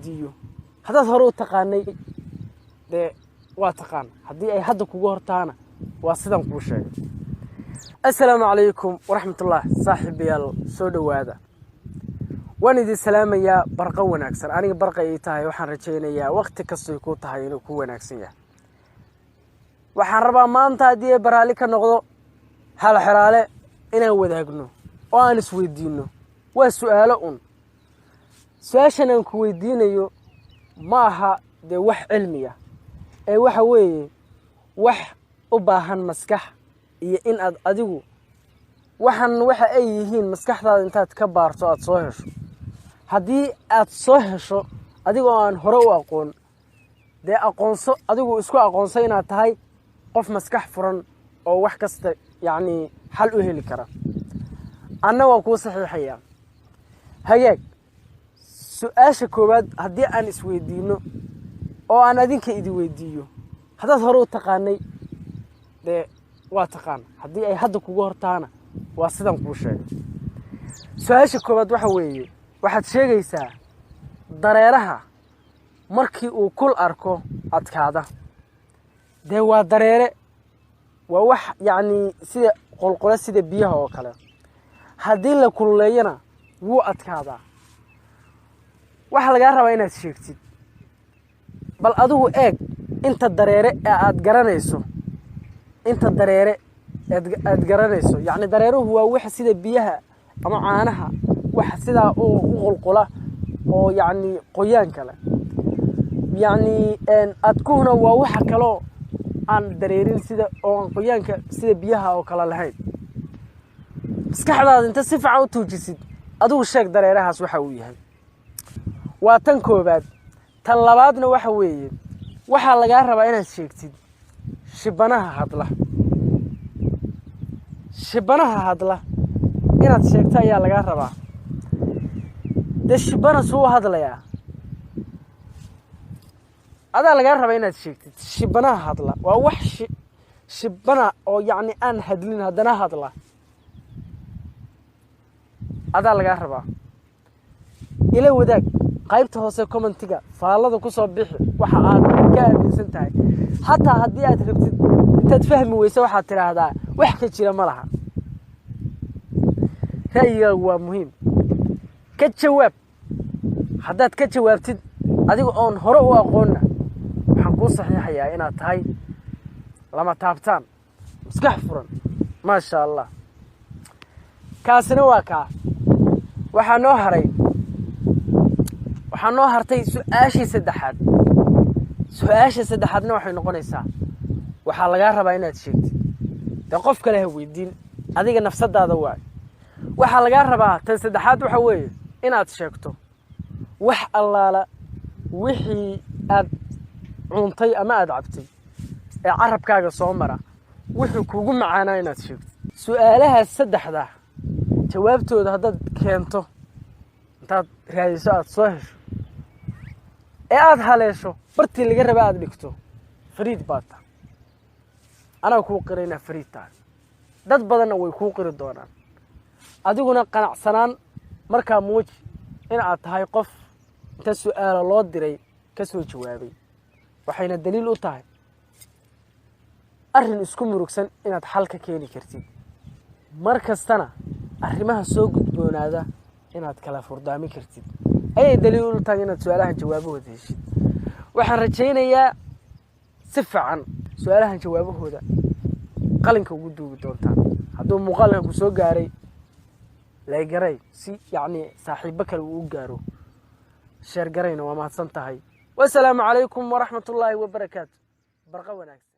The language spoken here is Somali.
Weydiiyo haddaad hore u taqaanay, dee waa taqaan. Haddii ay hadda kugu hortaana, waa sidaan kuu sheegay. Assalaamu calaykum waraxmatullah, saaxiibayaal, soo dhowaada. Waan idin salaamayaa. Barqo wanaagsan. Aniga barqa ii tahay. Waxaan rajaynayaa wakti kastoy ku tahay inuu ku wanaagsan yahay. Waxaan rabaa maanta, haddii ay baraali ka noqdo, hal xeraale inaan wadaagno oo aan isweydiinno. Waa su'aalo un. Su-aashan aan ku weydiinayo ma aha dee wax cilmiya ee waxa weeye wax u baahan maskax iyo in aad adigu waxan waxa ay yihiin maskaxdaada intaad ka baarto aada soo hesho. Haddii aad soo hesho adigoo aan hore u aqoon, dee aqoonso, adigu isku aqoonso inaad tahay qof maskax furan oo wax kasta yacnii xal u heli kara. Anna waa kuu saxiixayaa. Hagaag, su-aasha koowaad haddii aan isweydiino oo aan adinka idi weydiiyo, haddaad hore u taqaanay, dee waa taqaan. Haddii ay hadda kugu hortaana, waa sidaan kuu sheegay. Su-aasha koowaad waxa weeye: waxaad sheegaysaa dareeraha markii uu kul arko adkaada. Dee waa dareere, waa wax yacnii sida qolqolo, sida biyaha oo kale. Haddii la kululeeyana wuu adkaadaa. Waxaa lagaa rabaa inaad sheegtid. Bal adigu eeg inta dareere ee aada garanayso, inta dareere aad garanayso. Yacni dareeruhu waa waxa sida biyaha ama caanaha, wax sidaa u qulqula oo yacni qoyaan kale. Yacni adkuhuna waa waxa kaloo aan dareerin, sida oo aan qoyaanka sida biyaha oo kale lahayn. Maskaxdaada inta si fiican u tuujisid, adigu sheeg dareerahaas waxa uu yahay. Waa tan koobaad. Tan labaadna waxa weeye, waxaa lagaa rabaa inaad sheegtid shibanaha hadla. Shibanaha hadla inaad sheegto ayaa lagaa rabaa. Dee shibana suu u hadlayaa? Adaa lagaa rabaa inaad sheegtid shibanaha hadla. Waa wax shibana oo yacni aan hadlin haddana hadla. Adaa lagaa rabaa. Ila wadaag qaybta hoose commentiga, faallada ku soo bixi waxa aad ka aaminsan tahay. Xataa haddii aad rabtid, intaad fahmi weyse, waxaad tidhaahdaa wax ka jira ma laha. Ra'yigaagu waa muhiim. Ka jawaab. Haddaad ka jawaabtid adiga oon hore u aqoonna, waxaan kuu saxiixayaa inaad tahay lama taabtaan, maskax furan, maasha Allah. Kaasina waa kaa. Waxaa noo haray, waxaa noo hartay su-aashii saddexaad. Su-aasha saddexaadna waxay noqonaysaa, waxaa lagaa rabaa inaad sheegtid. Dee qof kale ha weydiin, adiga nafsadaada waay. Waxaa lagaa rabaa tan saddexaad waxa weeye inaad sheegto wax allaala wixii aad cuntay ama aada cabtay ee carabkaaga soo mara wuxuu kugu macaanaa inaad sheegto. Su-aalahaas saddexda jawaabtooda haddaad keento, intaad raadiso aada soo hesho ee aada haleesho bartii laga raba aada dhigto, fariid baad tahay. Anaa kuu qira inaad fariid tahay, dad badanna way kuu qiri doonaan. Adiguna qanacsanaan markaa muuji in aad tahay qof inta su-aalo loo diray ka soo jawaabay. Waxayna daliil u tahay arrin isku murugsan inaad xal ka keeni kartid, mar kastana arrimaha soo gudboonaada inaad kala furdaamin kartid ayay daliil u tahay inaad su-aalahan jawaabahooda heshid. Waxaan rajaynayaa si fiican su-aalahan jawaabahooda qalinka ugu duugi doontaan. Hadduu muuqaalkan ku soo gaaray, like garay si yacni saaxiibo kale uu u gaaro. Share garayna. Waa mahadsan tahay. Wasalaamu calaykum waraxmat ullaahi wabarakaatu. Barqa wanaagsan.